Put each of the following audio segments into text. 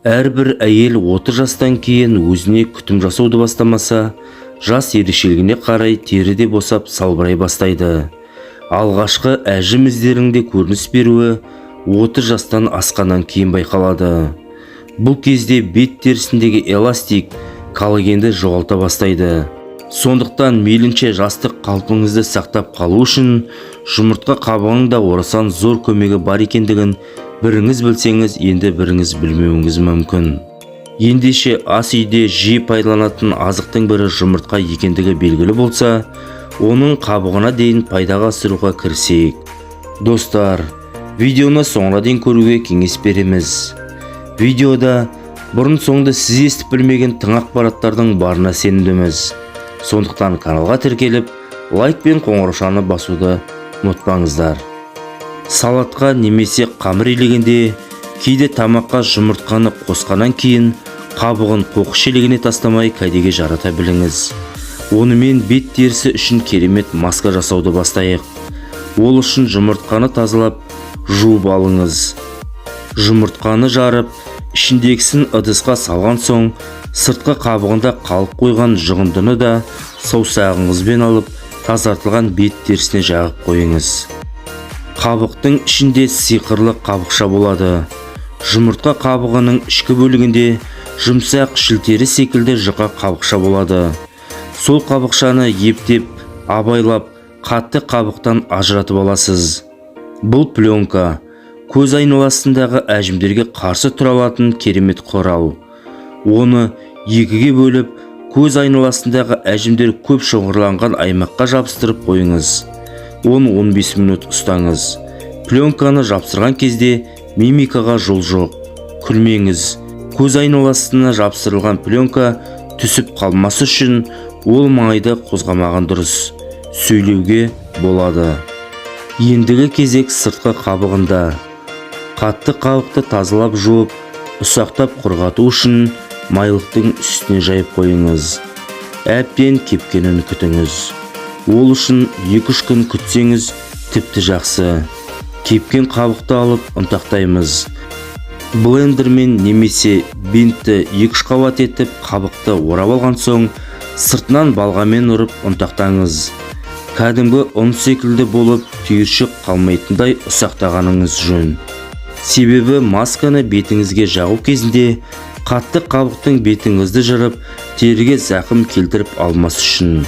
Әрбір әйел 30 жастан кейін өзіне күтім жасауды бастамаса, жас ерекшелігіне қарай тері де босап, салбырай бастайды. Алғашқы әжім іздерінің де көрініс беруі 30 жастан асқаннан кейін байқалады. Бұл кезде бет терісіндегі эластик, коллагенді жоғалта бастайды. Сондықтан мейлінше жастық қалпыңызды сақтап қалу үшін жұмыртқа қабығының да орасан зор көмегі бар екендігін біріңіз білсеңіз, енді біріңіз білмеуіңіз мүмкін. Ендеше, ас үйде жиі пайдаланатын азықтың бірі жұмыртқа екендігі белгілі болса, оның қабығына дейін пайдаға асыруға кірісейік. Достар, видеоны соңына дейін көруге кеңес береміз. Видеода бұрын соңды сіз естіп білмеген тың ақпараттардың барына сенімдіміз. Сондықтан каналға тіркеліп, лайк пен қоңыраушаны басуды ұмытпаңыздар. Салатқа немесе қамыр илегенде, кейде тамаққа жұмыртқаны қосқаннан кейін қабығын қоқыс шелегіне тастамай, кәдеге жарата біліңіз. Онымен бет терісі үшін керемет маска жасауды бастайық. Ол үшін жұмыртқаны тазалап, жуып алыңыз. Жұмыртқаны жарып, ішіндегісін ыдысқа салған соң, сыртқы қабығында қалып қойған жұғындыны да саусағыңызбен алып, тазартылған бет терісіне жағып қойыңыз. Қабықтың ішінде сиқырлы қабықша болады. Жұмыртқа қабығының ішкі бөлігінде жұмсақ шілтері секілді жұқа қабықша болады. Сол қабықшаны ептеп, абайлап, қатты қабықтан ажыратып аласыз. Бұл пленка көз айналасындағы әжімдерге қарсы тұра алатын керемет құрал. Оны екіге бөліп, көз айналасындағы әжімдер көп шоғырланған аймаққа жабыстырып қойыңыз. 10-15 минут ұстаңыз. Пленканы жапсырған кезде мимикаға жол жоқ, күлмеңіз. Көз айналасына жапсырылған пленка түсіп қалмасы үшін ол маңайды қозғамаған дұрыс. Сөйлеуге болады. Ендігі кезек сыртқы қабығында. Қатты қабықты тазалап, жуып, ұсақтап, құрғату үшін майлықтың үстіне жайып қойыңыз. Әбден кепкенін күтіңіз. Ол үшін 2-3 күн күтсеңіз, тіпті жақсы. Кепкен қабықты алып, ұнтақтаймыз. Блендермен немесе бинтті 2-3 қабат етіп, қабықты орап алған соң, сыртынан балғамен ұрып ұнтақтаңыз. Кәдімгі ұн секілді болып, түйіршік қалмайтындай ұсақтағаныңыз жөн. Себебі масканы бетіңізге жағу кезінде қатты қабықтың бетіңізді жырып, теріге зақым келтіріп алмас үшін.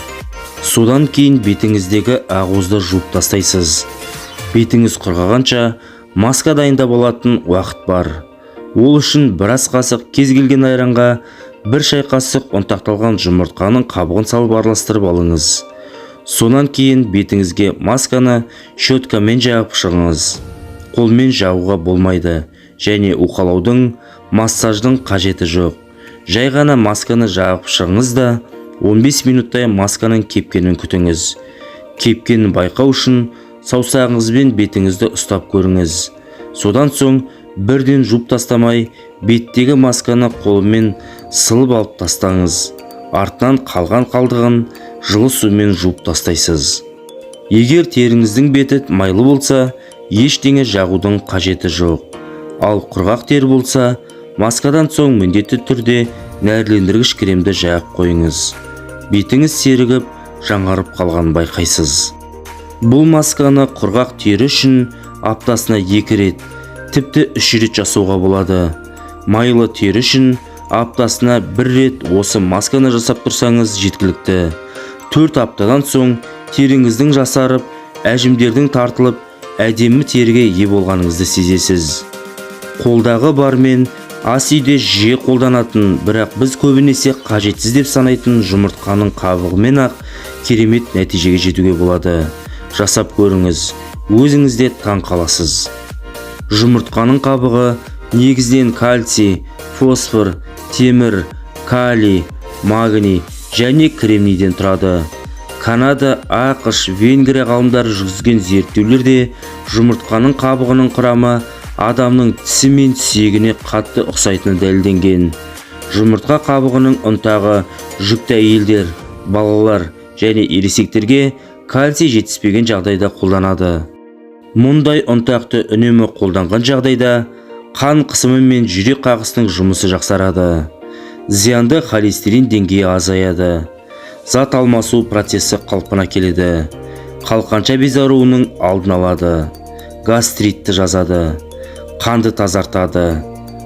Содан кейін бетіңіздегі ақуызды жуып тастайсыз. Бетіңіз құрғағанша маска дайындап алатын уақыт бар. Ол үшін бір ас қасық кез келген айранға бір шай қасық ұнтақталған жұмыртқаның қабығын салып, араластырып алыңыз. Содан кейін бетіңізге масканы щеткамен жағып шығыңыз. Қолмен жағуға болмайды және уқалаудың, массаждың қажеті жоқ. Жай ғана масканы жағып шығыңыз да, 15 минуттай масканың кепкенін күтіңіз. Кепкенін байқау үшін саусағыңызбен бетіңізді ұстап көріңіз. Содан соң бірден жуып тастамай, беттегі масканы қолымен сылып алып тастаңыз. Артынан қалған қалдығын жылы сумен жуып тастайсыз. Егер теріңіздің беті майлы болса, ештеңе жағудың қажеті жоқ. Ал құрғақ тері болса, маскадан соң міндетті түрде нәрлендіргіш кремді жағып қойыңыз. Бетіңіз сергіп, жаңарып қалғанын байқайсыз. Бұл масканы құрғақ тері үшін аптасына екі рет, тіпті үш рет жасауға болады. Майлы тері үшін аптасына бір рет осы масканы жасап тұрсаңыз, жеткілікті. 4 аптадан соң теріңіздің жасарып, әжімдердің тартылып, әдемі теріге ие болғаныңызды сезесіз. Қолдағы бармен ас үйде жиі қолданатын, бірақ біз көбінесе қажетсіз деп санайтын жұмыртқаның қабығымен ақ керемет нәтижеге жетуге болады. Жасап көріңіз, өзіңіз де таң қаласыз. Жұмыртқаның қабығы негізінен кальций, фосфор, темір, калий, магний және кремнийден тұрады. Канада, АҚШ, Венгрия ғалымдары жүргізген зерттеулерде жұмыртқаның қабығының құрамы адамның тісі мен сүйегіне қатты ұқсайтыны дәлелденген. Жұмыртқа қабығының ұнтағы жүкті әйелдер, балалар және ересектерге кальций жетіспеген жағдайда қолданады. Мұндай ұнтақты үнемі қолданған жағдайда Қан қысымы мен жүрек қағысының жұмысы жақсарады. Зиянды холестерин деңгейі азаяды. Зат алмасу процесі қалпына келеді. Қалқанша без ауруының алдын алады. Гастритті жазады. Қанды тазартады.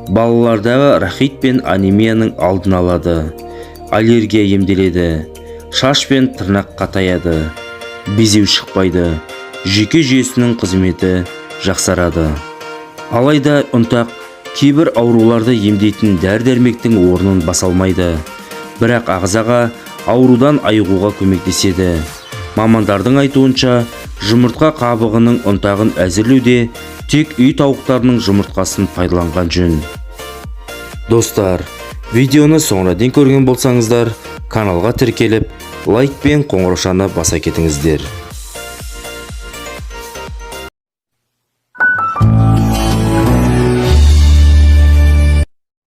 Балалардағы рахит пен анемияның алдын алады. Аллергия емделеді. Шаш пен тырнақ қатаяды. Безеу шықпайды. Жүйке жүйесінің қызметі жақсарады. Алайда ұнтақ кейбір ауруларды емдейтін дәрі-дәрмектің орнын баса алмайды. Бірақ ағзаға аурудан айығуға көмектеседі. Мамандардың айтуынша, жұмыртқа қабығының ұнтағын әзірлеуде тек үй тауықтарының жұмыртқасын пайдаланған жөн. Достар, видеоны соңына дейін көрген болсаңыздар, каналға тіркеліп, лайк пен қоңыраушаны баса кетіңіздер.